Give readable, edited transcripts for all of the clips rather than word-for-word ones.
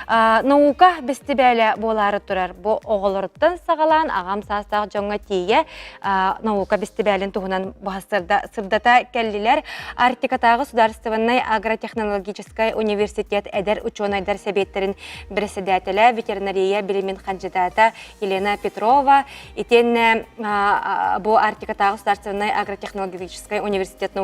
Наука бэстибээлэ буолаары турар. Бу оҕолоруттан саҕалаан аҕам саастаах дьоҥҥо тиийэ наука бэстибээлин туһунан быһа сырдата кэллилэр. Арктикатааҕы судаарыстыбаннай агротехнологическай университет эдэр учуонайдар сэбиэттэрин бэрэссэдээтэлэ, ветеринария билимин хандьыдаата Елена Петрова, итиэннэ бу Арктикатааҕы судаарыстыбаннай агротехнологическай университет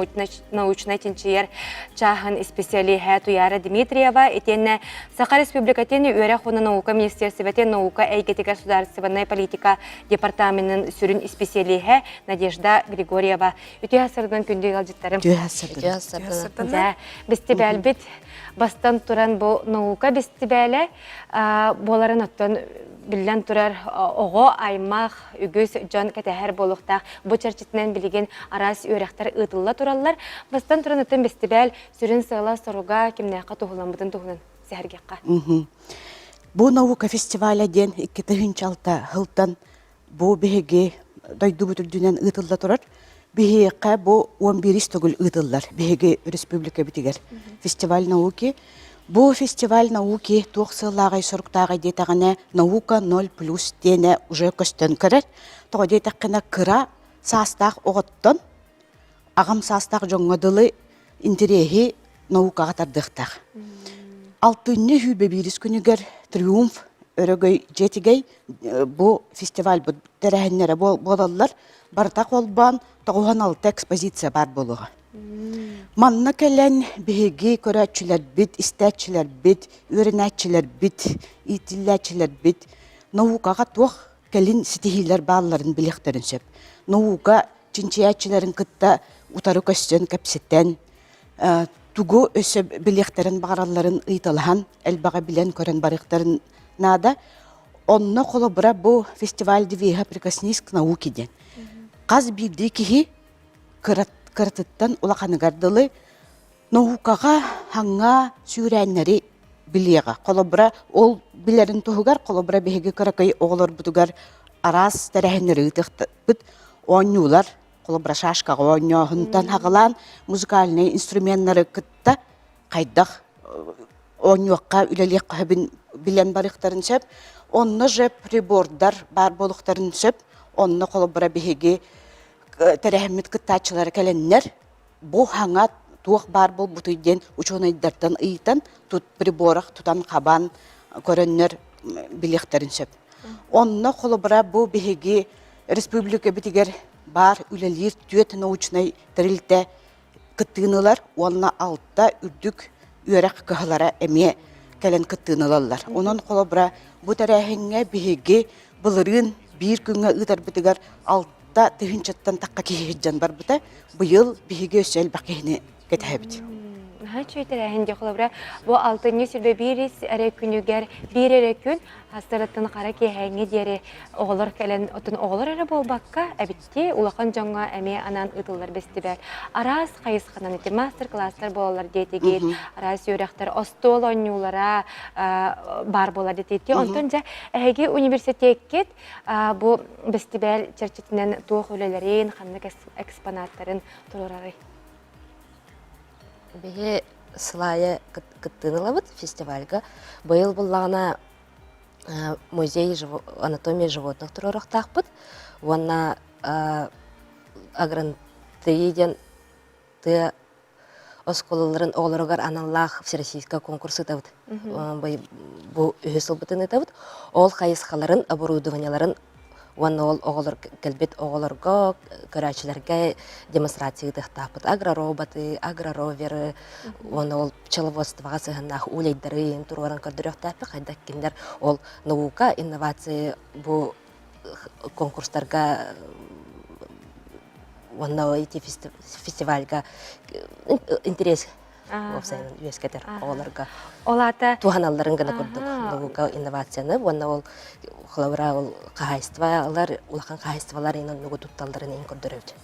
научнай чинчийэр чааһын исписэлииһэ Туяра Дмитриева, итиэннэ Саха Республикатын үөрэх уонна наука министиэристибэтин наука эйгэтигэр судаарыстыбаннай политика департаменын сүрүн исписэлииһэ Надежда Григорьева. Үтүө сырдын күндү ыалдьыттарым. Үтүө сырдын. Дьэ, бэстибээлбит бастан туран бу наука бэстибээлэ буоларын оттон биллэн турар оҕо аймах үгүс дьон кэтэһэр буолуохтаах. Бу чэрчитинэн билигин араас үөрэхтэр ыытылла тураллар. Бастан туран оттон бэстибээл сүрүн сыала-соруга кимнээххэ туһуламмытын туһунан сэһэргэххэ. Бу наука фестиваля диэн 2006 сылтан бу биһиги дойдубут үрдүнэн ыытылла турар. Биһиэхэ бу 11 төгүл ыытыллар биһиги республикабытыгар фестиваль науки. Бу фестиваль науки туох сыаллааҕай соруктааҕай диэтэҕинэ наука 0 плюс диэнэ уже көстөн көрөр. Тоҕо диэтэххинэ кыра саастаах оҕоттон аҕам саастаах дьоҥҥо дылы интэриэһи наукаҕа тардыахтаах. Алтынньы сүүрбэ биирис күнүгэр Триумф өрөгөй дьиэтигэй бу фестивальбыт тэрээһиннэрэ буолаллар. Барыта холбоон 96 экспозиция баар буолуоҕа. Манна кэлэн биһиги көрөөччүлэрбит, истээччилэрбит, үөрэнээччилэрбит, иитиллээччилэрбит наукаҕа туох кэлин ситиһиилэр баалларын билиэхтэрин сөп. Наука чинчийээччилэрин кытта утары көстөн кэпсэтэн, тугу өссө билиэхтэрин баҕаралларын ыйыталаһан, элбэҕи билэн-көрөн барыахтарын наада. Онно холобура бу фестиваль девиһа «Прикоснись к науке» диэн. Хас биирдии киһи кыратыттан улаханыгар дылы наукаҕа хаҥа сүүрээннэри билиэҕэ. Холобура, ол билэрин туһугар, холобура, биһиги кыракый оҕолорбутугар араас тэрээһиннэри ыытыахпыт, оонньуулар, холобура, шашкаҕа оонньооһунтан хаҕылаан музыкальнай инструменнары кытта хайдах оонньуохха, үлэлиэххэ сөбүн билэн барыахтарын сөп. Онно же прибордар баар буолуохтарын сөп. Онно холобура биһиги тэрээһиммит кыттааччылара кэлэннэр бу хаҥа туох баар буолбутуй диэн учуонайдартан ыйытан тут приборах тутан хабан көрөннөр билиэхтэрин сөп. Онно холобура бу биһиги республикабытыгар баар үлэлиир түөрт научнай тэрилтэ кыттыыны ылар уонна алта үрдүк үөрэх кыһалара эмиэ кэлэн кыттыыны ылаллар. Онон холобура бу тэрээһиҥҥэ биһиги былырыын биир күҥҥэ ыытарбытыгар алта тыһыынчаттан тахха киһи сылдьан барбыта. Быйыл биһиги өссө элбэх киһини кэтэһэбит. Наһаа үчүгэй тэрээһин дии холобура бу алтынньы сүрбэ биирис эрэ күнүгэр биир эрэ күн астарыттан хара киэһээҥҥи диэри оҕолор кэлэн оттон оҕолор эрэ буолбакка эбитти улахан дьоҥҥо эмиэ анаан ыытыллар бэстибээл араас хайысханан ити мастер-класстар буолаллар диэтигит араас үөрэхтэр остуол оонньуулара баар буолар диэтигит онтон дьэ эһиги университеккит бу бэстибээл чэрчитинэн туох үлэлэрин ханнык экспонаттарын туруорарый Биһи сылаайа кыттыыны ылабыт фестивальга. Быйыл буллаҕына музей анатомия животных туруорухтаахпыт уонна агрантии диэн тыа оскуолаларын оҕолоругар аналлаах всероссийскай конкурс ыытабыт. Бу үһүс сылбытын ыытабыт. Ол хайысхаларын, оборудованиеларын уонна ол оҕолор кэлбит оҕолорго, көрөөччүлэргэ демонстрация ыытыахтаахпыт. Агророботы, агророверы уонна ол пчеловодствоҕа сыһыаннаах улейдары туруоран көрдөрүөхтээхпит. Хайдах кинилэр ол наука, инновации бу конкурстарга уонна ити фестивальга интерес уопсайынан үөскэтэр оҕолорго Ол аата туһаналларын гына курдук наука инновацияны уонна ол холобура ол хаһаайыстыбалар улахан хаһаайыстыбалар ин оннугу тутталларын ин көрдөрөбүт.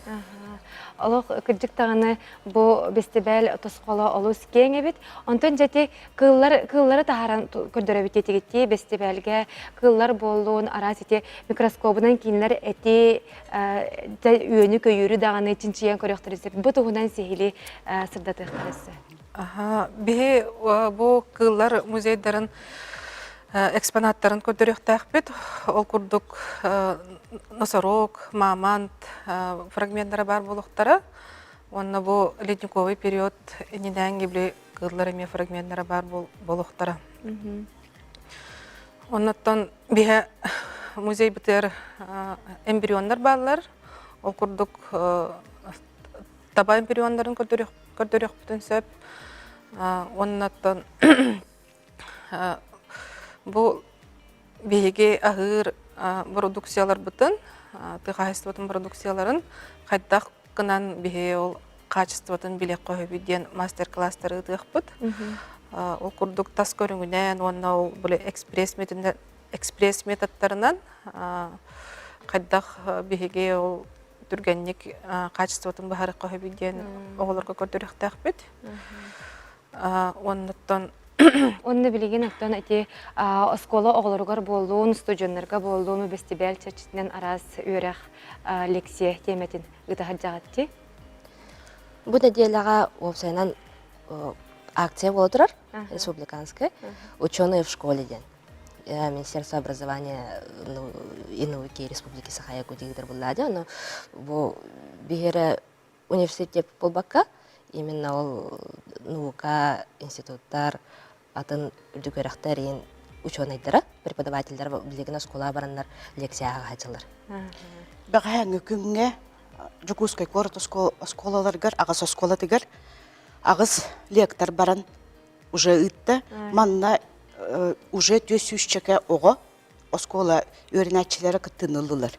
Олох кырдьык даҕаны бу бэстибээл тосхоло олус киэҥ эбит. Онтон дьэти кыыллар кыыллары таһааран көрдөрөбүт диэтигиттии бэстибээлгэ кыыллар буоллун араас ити микроскобунан кинилэр эти үөнү-көйүүрү даҕаны чинчийэн көрүөхтэрин сөп. Бу туһунан сиһилии сырдатыахтара өссө. Аха, биһи бу кыыллар музейдарын. экспонаттарын көрдөрүөхтээхпит. Ол курдук носорог, мамонт фрагменнара баар буолуохтара. Уонна бу ледниковый период иннинээҥҥи били кыыллар эмиэ фрагменнара баар буолуохтара. Оннуттан биһэ музейбытыгар эмбрионнар бааллар. Ол курдук таба эмбрионнарын көрдөрүөхпүтүн сөп. Оннуттан Бу биһиги аһыыр бородууксуйаларбытын, тыа хаһаайыстыбатын бородууксуйаларын хайдах гынан биһи ол хаачыстыбатын билиэххэ сөбүй диэн мастер-класстары ыытыахпыт. Ол курдук тас көрүҥүнэн уонна ол били экспресс экспресс методтарынан хайдах биһиги ол түргэнник хаачыстыбатын быһаарыахха сөбүй диэн оҕолорго көрдөрүөхтээхпит. Оннуттан Онно билигин оттон ити оскуола оҕолоругар буоллун, студеннарга буоллун, бэстибээл чэрчитинэн араас үөрэх лекция тиэмэтин ыыта сылдьаҕыт дии? Бу нэдиэлэҕэ уопсайынан акция буола турар, республиканская, «Ученые в школе» диэн. Министерство образования и науки Республики Саха-Якутия ыытар буллаа Ону бу биһиэрэ университет буолбакка, именно ол наука, институттар, атын үрдүк үөрэхтэр иин учуонайдара, преподавателлэр билигин оскуолаҕа бараннар лекция ааҕааччылар. Бэҕэһээҥҥи күҥҥэ Дьокуускай куорат оскуолаларыгар аҕыс оскуолатыгар аҕыс лектор баран уже ыытта. Манна уже түөрт сүүсчэкэ оҕо оскуола үөрэнээччилэрэ кыттыыны ыллылар.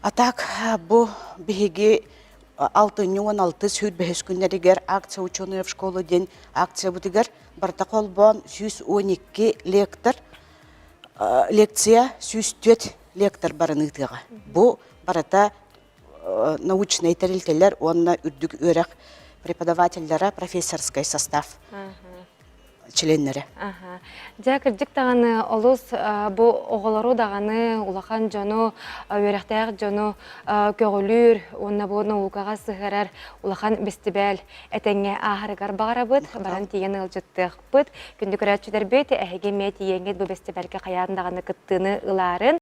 А так бу биһиги алтынньы 16 сүүрбэһис күннэригэр акция ученые в школу диэн акциябытыгар барыта холбоон 112 лектор лекция 104 лектор барын ыытыаҕа. Бу барыта научнай тэрилтэлэр уонна үрдүк үөрэх преподавателлара профессорскай состав членнэрэ. Дьэ, кырдьык даҕаны олус бу оҕолору даҕаны, улахан дьону, үөрэхтээх дьону көҕүлүүр уонна бу наукаҕа сыһыарар улахан бэстибээл этэҥҥэ ааһарыгар баҕарабыт. Баран тиийэн ыалдьыттыахпыт. Күндү көрөөччүлэрбит, эһиги эмиэ тиийэҥҥит бу бэстибээлгэ хайаан даҕаны кыттыыны ылаарын.